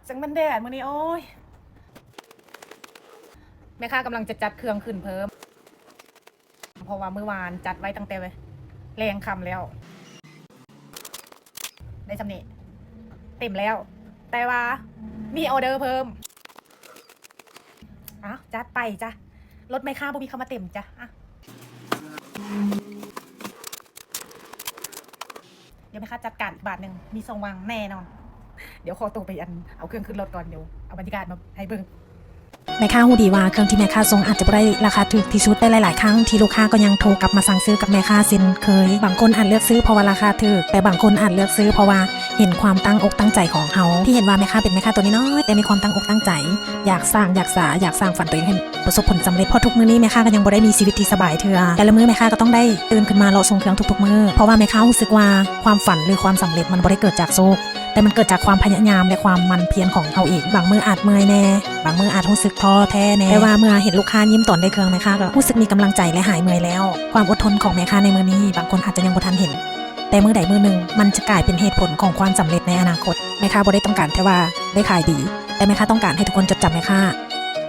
ຈັ່ງແມ່ນແດດມື້ນີ້ ໂອ້ຍ ແມ່ຄ້າກຳລັງຈະຈັດເຄື່ອງຂຶ້ນເພີ່ມ ເພາະວ່າມື້ວານຈັດໄວ້ຕັ້ງແຕ່ແລງຄ່ຳແລ້ວ ໄດ້ຊ່ຳນີ້ ເຕັມແລ້ວ ແຕ່ວ່າມີອໍເດີເພີ່ມ. ອ້າວ ຈັດໄປຈ້ະ ລົດແມ່ຄ້າບໍ່ມີຄຳວ່າເຕັມຈ້ະ. ອ່ະ ດຽວແມ່ຄ້າຈັດການອີກບາດໜຶ່ງ ມີຊ່ອງວ່າງແນ່ນອນ. ດຽວຂໍໂຕໄປ ອັນ ເອົາເຄື່ອງຂຶ້ນລົດກ່ອນ ດຽວເອົາບັນຍາກາດມາໃຫ້ເບິ່ງ. ແມ່ຄ້າຮູ້ດີວ່າເຄື່ອງທີ່ແມ່ຄ້າສົ່ງອາດຈະບໍ່ໄດ້ລາຄາຖືກທີ່ສຸດ, ແຕ່ຫຼາຍໆຄັ້ງທີ່ລູກຄ້າກໍຍັງໂທກັບມາສັ່ງຊື້ກັບແມ່ຄ້າເຊັ່ນເຄີຍ. ບາງຄົນອາດເລືອກຊື້ເພາະວ່າລາຄາຖືກ, ແຕ່ບາງຄົນອາດເລືອກຊື້ເພາະວ່າເຫັນຄວາມຕັ້ງອົກຕັ້ງໃຈຂອງເຮົາ ທີ່ເຫັນວ່າແມ່ຄ້າເປັນແມ່ຄ້າຕົວນ້ອຍໆ ແຕ່ມີຄວາມຕັ້ງອົກຕັ້ງໃຈ ຢາກສ້າງ ຢາກສາ ຢາກສ້າງຝັນຕົວເອງໃຫ້ ປະສົບຜົນສຳເລັດ ເພາະທຸກມື້ນີ້ແມ່ຄ້າກໍຍັງບໍ່ໄດ້ມີຊີວິດທີ່ສະບາຍເທື່ອ. ແຕ່ລະມື້ແມ່ຄ້າກໍຕ້ອງໄດ້ຕື່ນຂຶ້ນມາເລາະສົ່ງເຄື່ອງທຸກໆມື້ ເພາະວ່າແມ່ຄ້າຮູ້ສຶກວ່າຄວາມຝັນ ຫຼື ຄວາມສຳເລັດມັນບໍ່ໄດ້ເກີດຈາກໂຊກ, ແຕ່ມັນເກີດຈາກຄວາມພະຍາຍາມ ແລະ ຄວາມໝັ່ນພຽນຂອງເຮົາເອງ. ບາງມື້ອາດເມື່ອຍແດ່, ບາງມື້ອາດຮູ້ສຶກທໍ້ແທ້ແດ່, ແຕ່ວ່າເມື່ອເຫັນລູກຄ້າຍິ້ມຕອນໄດ້ເຄື່ອງ, ແມ່ຄ້າກໍຮູ້ສຶກມີກຳລັງໃຈ ແລະ ຫາຍເມື່ອຍແລ້ວ. ຄວາມອົດທົນຂອງແມ່ຄ້າໃນມື້ນີ້ ບາງຄົນອາດຈະຍັງບໍ່ທັນເຫັນ, ແຕ່ມື້ໃດມື້ໜຶ່ງ ມັນຈະກາຍເປັນເຫດຜົນຂອງຄວາມສຳເລັດໃນອະນາຄົດ. ແມ່ຄ້າບໍ່ໄດ້ຕ້ອງການແຕ່ວ່າໄດ້ຂາຍດີ, ແຕ່ແມ່ຄ້າຕ້ອງການໃຫ້ທຸກຄົນຈົດຈຳແມ່ຄ້າ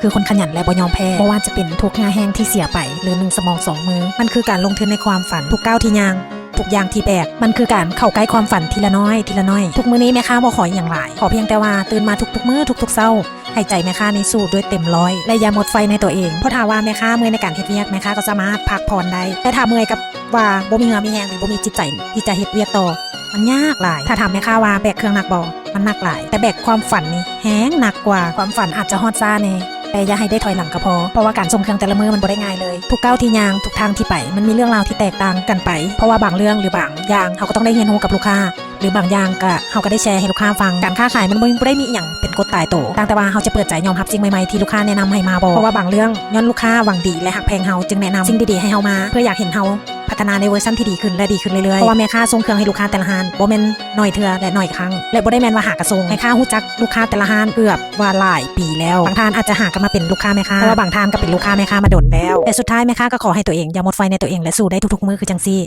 ຄືຄົນຂະຫຍັນ ແລະ ບໍ່ຍອມແພ້. ບໍ່ວ່າຈະເປັນທຸກເຫື່ອແຮງທີ່ເສຍໄປ ຫຼື ໜຶ່ງສະໝອງສອງມື, ມັນຄືການລົງທຶນໃນຄວາມຝັນ. ທຸກກ້າວທີ່ຍ່າງ, ທຸກຢ່າງທີ່ແບກ, ມັນຄືການເຂົ້າໃກ້ຄວາມຝັນທີລະນ້ອຍ, ທີລະນ້ອຍ. ທຸກມື້ນີ້ແມ່ຄ້າບໍ່ຂໍອີ່ຫຍັງຫຼາຍ, ຂໍພຽງແຕ່ວ່າຕື່ນມາທຸກໆມື້, ທຸກໆເຊົ້າ, ໃຫ້ໃຈແມ່ຄ້ານີ້ສູ້ດ້ວຍເຕັມຮ້ອຍ ແລະ ຢ່າໝົດໄຟໃນຕົວເອງ. ເພາະຖ້າວ່າແມ່ຄ້າເມື່ອຍໃນການເຮັດວຽກ, ແມ່ຄ້າກໍສາມາດພັກຜ່ອນໄດ້, ແຕ່ຖ້າເມື່ອຍກັບ ວ່າບໍ່ມີເຫື່ອມີແຮງ ຫຼື ບໍ່ມີຈິດໃຈທີ່ຈະເຮັດວຽກຕໍ່, ມັນຍາກຫຼາຍ. ຖ້າຖາມແມ່ຄ້າວ່າແບກເຄື່ອງໜັກບໍ່? ມັນໜັກຫຼາຍ, ແຕ່ແບກຄວາມຝັນນີ້ແຮງໜັກກວ່າ. ຄວາມຝັນອາດຈະຮອດຊ້າແດ່, ແຕ່ຢ່າໃຫ້ໄດ້ຖອຍຫຼັງກໍພໍ, ເພາະວ່າການສົ່ງເຄື່ອງແຕ່ລະມື້ມັນບໍ່ໄດ້ງ່າຍເລີຍ. ທຸກກ້າວທີ່ຍ່າງ, ທຸກທາງທີ່ໄປ, ມັນມີເລື່ອງລາວທີ່ແຕກຕ່າງກັນໄປ, ເພາະວ່າບາງເລື່ອງ ຫຼື ບາງຢ່າງ ເຮົາກໍຕ້ອງໄດ້ຮຽນຮູ້ກັບລູກຄ້າ ຫຼື ບາງຢ່າງກະເຮົາກໍໄດ້ແຊໃຫ້ລູກຄ້າຟັງ. ການຄ້າຂາຍມັນບໍ່ ບໍ່ໄດ້ມີອີ່ຫຍັງເປັນກົດຕາຍໂຕ, ຕ່າງແຕ່ວ່າເຮົາຈະເປີດໃຈຍອມຮັບສິ່ງໃໝ່ໆທີ່ລູກຄ້າແນະນຳໃຫ້ມາບໍ່. ເພາະວ່າບາງເລື່ອງຍ້ອນລູກຄ້າຫວັງດີ ແລະ ຮັກແພງເຮົາ ຈຶ່ງແນະນຳສິ່ງດີໆໃຫ້ເຮົາມາ, ເພື່ອຢາກເຫັນເຮົາພັດທະນາໃນເວີຊັນທີ່ດີຂຶ້ນ ແລະ ດີຂຶ້ນເລື້ອຍໆ. ເພາະວ່າແມ່ຄ້າສົ່ງເຄື່ອງໃຫ້ລູກຄ້າແຕ່ລະຮ້ານ ບໍ່ແມ່ນໜ້ອຍເທື່ອ ແລະ ໜ້ອຍຄັ້ງ ແລະ ບໍ່ໄດ້ແມ່ນວ່າຫາກະສົ່ງ. ແມ່ຄ້າຮູ້ຈັກລູກຄ້າແຕ່ລະຮ້ານເກືອບວ່າຫຼາຍປີແລ້ວ. ບາງທ່ານອາດຈະຫາກັນມາເປັນລູກຄ້າແມ່ຄ້າ, ແຕ່ວ່າບາງທ່ານກໍເປັນລູກຄ້າແມ່ຄ້າມາດົນແລ້ວ. ແຕ່ສຸດທ້າຍແມ່ຄ້າກໍຂໍໃຫ້ຕົວເອງຢ່າໝົດໄຟໃນຕົວເອງ ແລະ ສູ້ໄດ້ທຸກໆມື້ຄືຈັ່ງຊີ້.